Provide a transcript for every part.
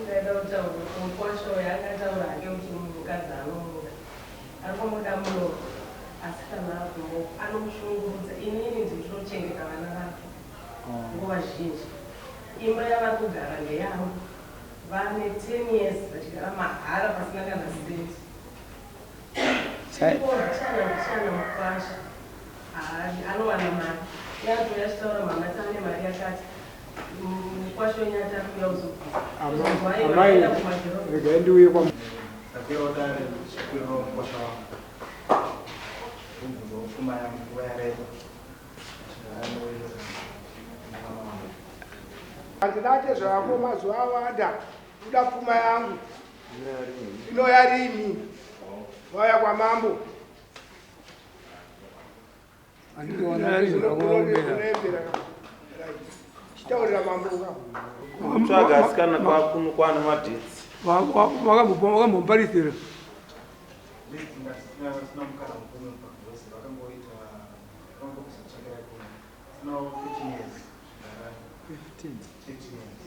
Ndaida kutaura kuti mukwasha uyu akataura hake kuti mukadzi anomuda. Ari kumuda muno asi kana akumo anomushungurudza. Inini ndinochengeta vana vake nguva zhinji. Imba yavari kugara ndeyangu. Vane 10 years vachigara mahara pasina kana cent. Chiripo ndichana ndichana mukwasha. Haadi anowana mari. Yatouya achitaura mama tane mari yakati. Mukwasha wenyu ati ari kuuya kuzobvisa. Amai, regai ndiuye kwa Ndakwirawo dare ndichikwirirawo mukwasha wangu. Ndibvunzawo pfuma yangu nguva yareba. Chigara newe mwana wangu. Handina chezvako mazuva awanda kuda pfuma yangu inoya rini vauya kwamambo chitaurira mambo Kutsvaga asikana kwakuno kwana madhitsi. Wakambomuparisira Sina mukana mukumupa because vakangoita vakangokuzotsvakira kuno. Sina 15 years. 15 15 years.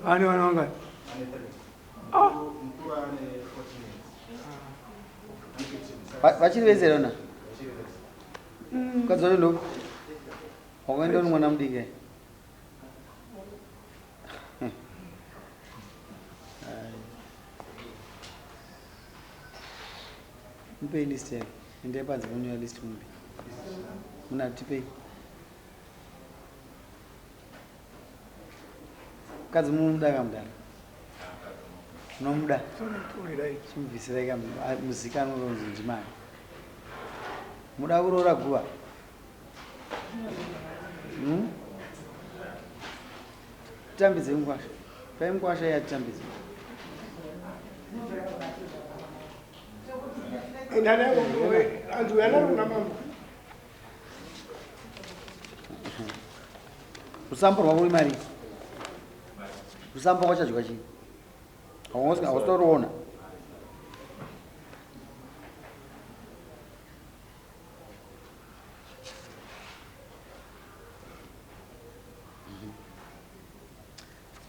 Vane vana vangani? Ane 3. Mukuru ane 14 years. Ane 15. Vachiri vese here ona? Vachiri vese. Mukadzi wacho ndo wakaenda uri mwana mudiki. Mupei list yake. Endai panze ponyora list mupe. Muna tipei. Mukadzi munomuda kamudara? Munomuda? Chimubvisirai kamuzikanwa kunzi ndimai. Muda kuroora guva? Hmm? Titambidze mukwasha. Pai mukwasha iye atitambidze. Enda naye anzi uya naro kuna mambo. Rusambo rwako imari? Rusambo kwachadyiwa chii? Hausitoriona.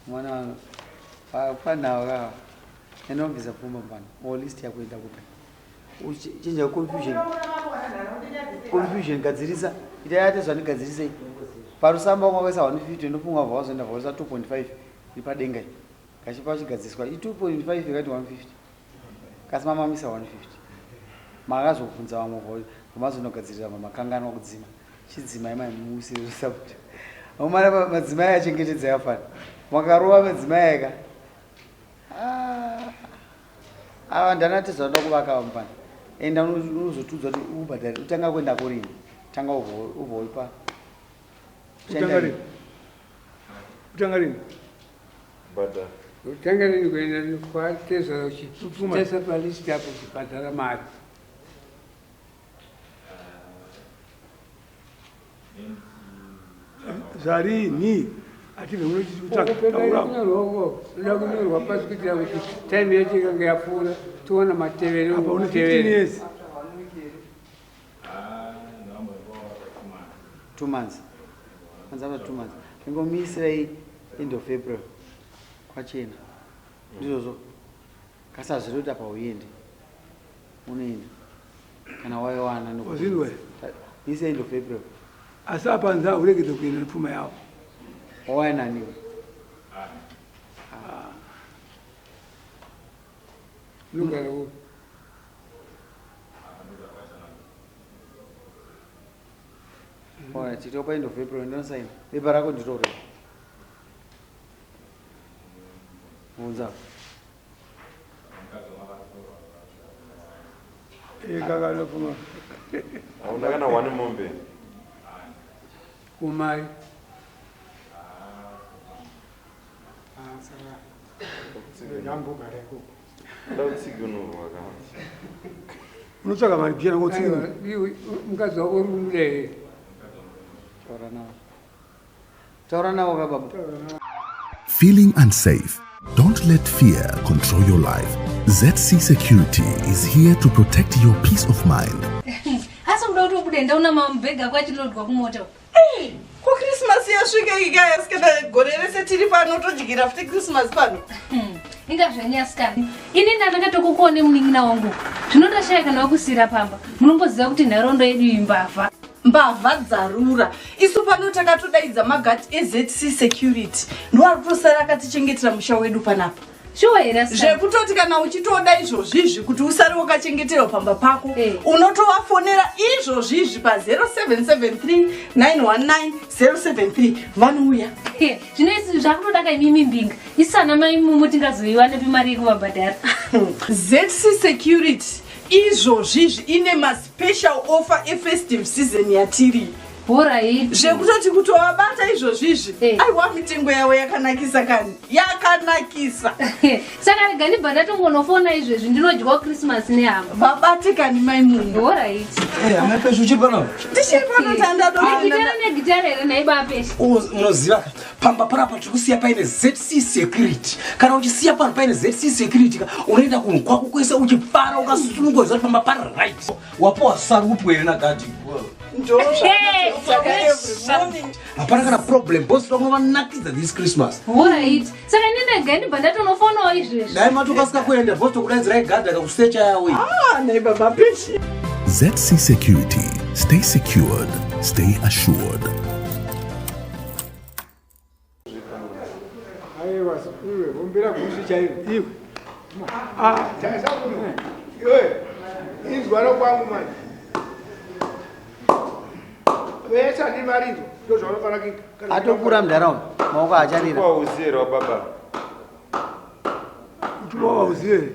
Mwana wangu panawo kawa endobvisa pfuma pano or list yako enda kupi chinja confusion confusion gadzirisa ita yate zvandigadzirisei parusamba wakaisa 150 ndofunga wabva wazoenda vaisa 2.5 iri padenga iyi kachipa chigadziriswa i 2.5 ikati 150 kasi mamamisa 150 makazobvunza vamwe vamazonogadzirira makanganwa kudzima chidzimai mai muusirisa kuti omana madzimai achengetedza yafana makarova madzimai aka ah. ava ndanati zvanoda kuvaka ava mufana enda unozotiudza kuti ubhadhare utanga kuenda kurini tanga ubva uipa utanga rini utanga rini Bhadhara. Utanga rini kuenda kwatezvara uchitesa palist apo uchibhadhara mari. Zvarini atibve munochitaura kunyorwa unoda kunyorwa pasi kuitira kuti time yacho ikange yapfuura toona matevere apa une 15 years. Two months. Anzi after two months. Ingomiisirai end of April. Kwachena. Ndizvozvo. Kasi hazviri kuti apa uende. Unoenda. Kana waiwana nokuti. Wazvinzwa here? Misa end of April. Asi apa anzi hauregedze kuenda nepfuma yavo. Wauya nani iwe? Unogara upi? Alright, titopa end of April ndinosaina. Bepa rako nditore. Bvunza. Ekakanofuma. Hauna kana one mombe. Kumai. Ndambogara ikoko. Ndakutsikinurwa ka. Unotsvaga mari pia ngotsikinu. Iwe mukadzi wako uri kumuda here? Taura navo. Taura navo ka baba. Feeling unsafe? Don't let fear control your life. ZC Security is here to protect your peace of mind. Asi unoda kuti ubude ndaona mabhegi ako achilodwa kumota. Ko Christmas yasvika ikaya asikana gore rese tiri pano todyira futi Christmas pano. Inga zvenyu asikana. Ini ndakatokukuone munin'ina wangu. Zvino ndashaya kana wakusira pamba. Munomboziva kuti nharaunda yedu imbavha. Mbavha dzarura. Isu pano takatodaidza magati eZC Security. Ndiwo ari kutosara akatichengetera musha wedu panapa. Shuwa here asikana? Zvekutoti kana uchitoda izvozvizvi kuti usare wakachengeterwa pamba pako unotovafonera izvozvizvi pa 0773 919 073 vanouya. Zvino isu zvakutoda ka imimi mbinga. Isu ana mai mumu tingazoiwanepi mari yekuvabhadhara? ZC Security izvozvizvi ine maspecial offer efestive season yatiri. Horaiti. Zvekutoti kutovabata izvozvizvi aiwa mitengo yavo yakanakisa kani yakanakisa. Saka rega ndibva ndatongonofona izvezvi ndinodyawo Christmas nehama. Vabate kani mai Mumu. Horaiti. Eh, amai Peshu uchiri pano? Ndichiri pano tandado. Negitara negitara here nhai baba Peshu? Unoziva pamba panapa tiri kusiya paine ZC Security. Kana uchisiya pano paine ZC Security ka unoenda kunhu kwako kwese uchifara ukasununguka uchiziva kuti pamba pari right. Wapuwa sarupu here nagadhi? Hapana kana problem boss vamwe vanakidza this Christmas. Horaiti. Saka ndinega ndibva ndatonofonawo izvezvi. Dai matokasika kuenda boss tokudaidzirai gadhi akakusecha yawe. Ah, nhai baba Peshu. ZC Security. Stay secured, stay assured. Aiwa, iwe, hombera gusi chairo. Iwe. Ah, tarisa kuno. Iwe, inzwa kwangu manje. Vese andiri marinzwa, ndozvaunofanira kuita. Atokura mudharaunda, maoko acharira. Wauziye here wababa? Kuti wauziye here?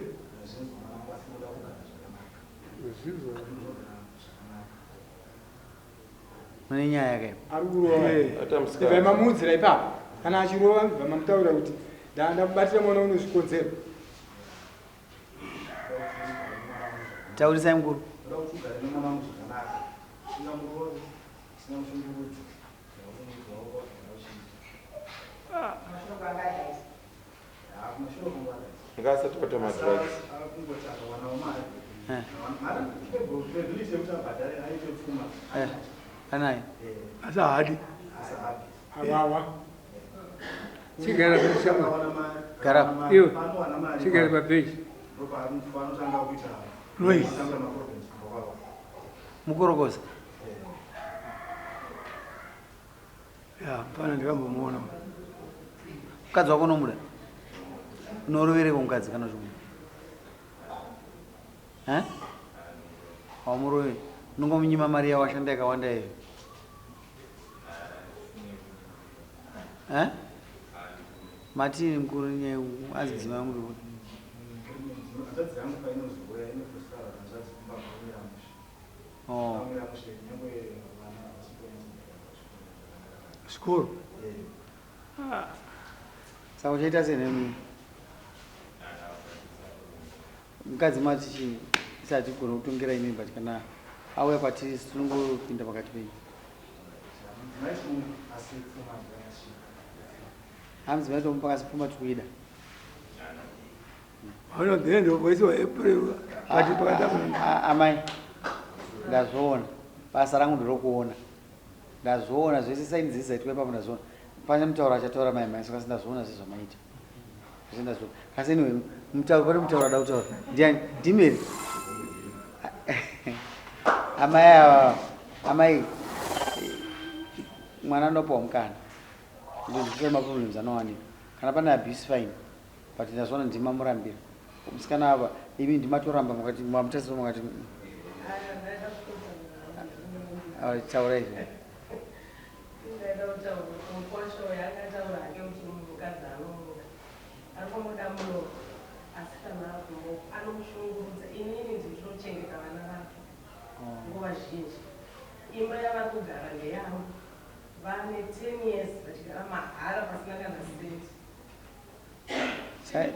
Mune nyaya yakaipa. Ari kurova. Ata musikana. Ibvai mamuudzira ipapo. Kana achirova ibvai mamutaurira kuti ndakubatira mwana uno zvikonzero. Taurisai mukuru. Ngasati kwata madrugs. Anayo. Asi haadi. Awawa. Chigara pachama. Gara. Iwe. Chigara pabeji. Noise. Mukorokoza. Ya, pana ndikambomuona. Mukadzi wako unomuda? Unorovereko mukadzi kana zvimwe? Eh? Haumurove. Unongomunyima mari yawashanda yakawanda iyo. Eh? Matini mukuru nyaya anzi mudzimai wangu ndikuti. Oh. Zvikoro. Saka uchaita sei nemi? Mukadzi mati chii? Isati gona kutongera imi but kana auya kwatiri tinongopinda pakati penyu. Hanzi maitomupa kasi pfuma tikuida. Vano the end of mwezi waApril pati pakati apa. Amai, ndazviona. Basa rangu nderokuona. Ndazviona zvese saini dzese dzaitwa ipapo ndazviona. Pane mutauro achataura mai mai saka ndazviona zvese zvamaita. Zvese ndazviona. Kasi anyway, mutauro pane mutauro ada kutaura. Ndiani? Ndimi here? Amai ava, amai mwana anopiwa mukana. Ndozvise maproblems anowanika. Kana pane abuse fine. But ndazviona ndima murambira. Musikana ava imi ndimatoramba mukati mamutasiro mukati. Ah, taura izvo. Ndaida kutaura kuti mukwasha uyu akataura hake kuti mukadzi anomuda. Ari kumuda muno asi kana agumo anomushungurudza. Inini ndinochengeta vana vake nguva zhinji. Imba yavari kugara ndeyangu. Vane 10 years vachigara mahara pasina kana senti. Chana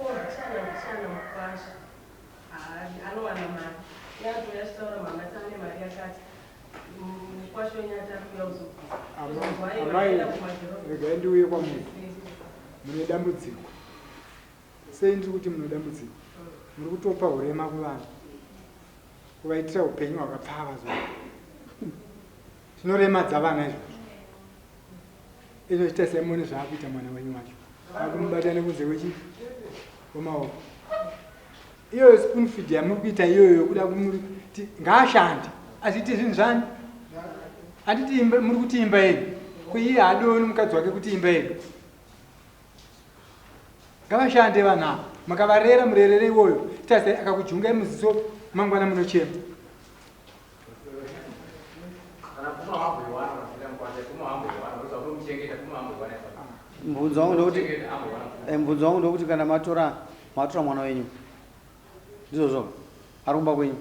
chana mukwasha anowana mari. Yatouya achitaura mama tane mari yakati. Mukwasha wenyu ati ari kuuya kuzobvisa. Amai, regai ndiuye kwamuri. Mune dambudziko. Sei ndiri kuti mune dambudziko? Muri kutopa urema kuvana. Kuvaitira upenyu hwakapfava zvo. Zvinoremadza vana izvozvo. Izvo chitasai muone zvaakuita mwana wenyu wacho. Akumubata nekunze kwechi kwemaoko. Iyoyo spoon feed yamuri kuita iyoyo yokuda kumuti ngaashande aziite zvinhu zvani. Handiti imba muri kuti imba yedu. Ko iye haadioni mukadzi wake kuti imba yedu. Ngavashande vanhu ava. Makavarera murerere iwoyo. Chitasai akakujungai muziso mangwana munochema. Mubvunzo wangu ndokuti mubvunzo wangu ndokuti kana matora matora mwana wenyu ndizvozvo ari kumba kwenyu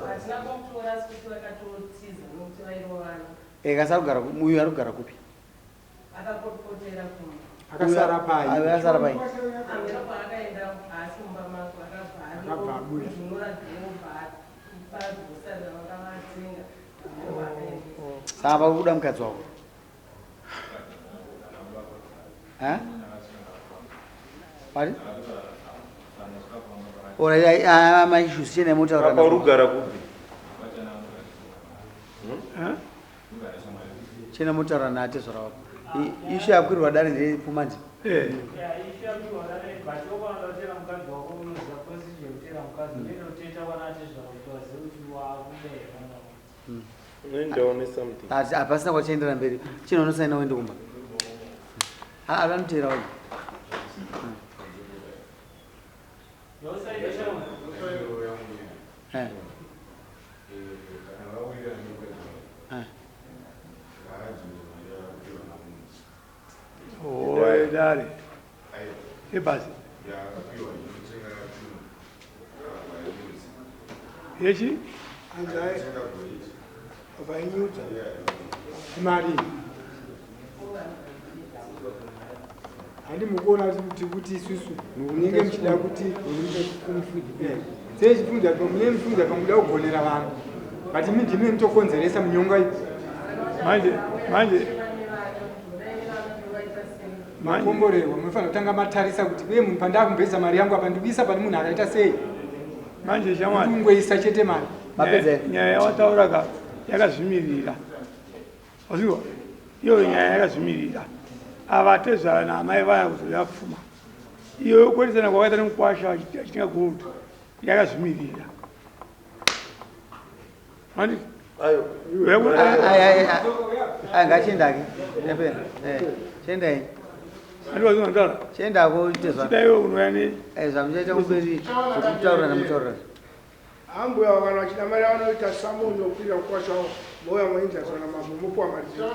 Hatina kumutora asi kuti vakatotiza nokuti vairovana. Kasi ari kugara uyu ari kugara kupi? Akapotera kumba. Akasara pai? Ayo akasara pai? Amira kwaakaenda haasi mumba mako akabva Akabva abuda. anodhunura dhorobha padhosari ravakavatenga. Saka pari kuda mukadzi wako. Ha? Pari? Alright, maissues chena motaura. Apa uri kugara kupi? Chena motaura naatezvara wako. Issue yakwirwa dare ndeyepfuma ndi. Unoendawo nesomething. Hapasina kwachaendera mberi. Chena unosaina uende kumba. Vanoteera wacho. Dare ebhasi yechi Vainyudza. Mari. Handi mukuona kuti kuti isusu munenge muchida kuti sechifunza mune mufunza pamuda kugonera vanhu. But imi ndimi mutokonzeresa munyonga iyi. Manje manje Makomborerwa munofanira kutanga matarisa kuti uye munhu pandakumbesa mari yangu apa ndikuisa pane munhu akaita sei. Manje shamwari. Kungoisa chete mari. Nyaya yawataura ka yakazvimirira. Waziwa? Iyoyo nyaya yakazvimirira. Ava tezvara naamai vaya kuzoda pfuma. Iyo yokweresana kwakaita nemukwasha achitenga gold yakazvimirira. Mandi? Ayo. Ai ngachiendake. Yapera. Chiendai. Andiwazvinontaura. Chiendako tezvara. Chida iwe unouya ne Zvamuchaita kumberi zvokutaura namutaurira. Ambuya kana vachida mari vanoita samoni yokwira mukwasha wavo vouya moenzaniswa namambo mopuwa mari dzenyu.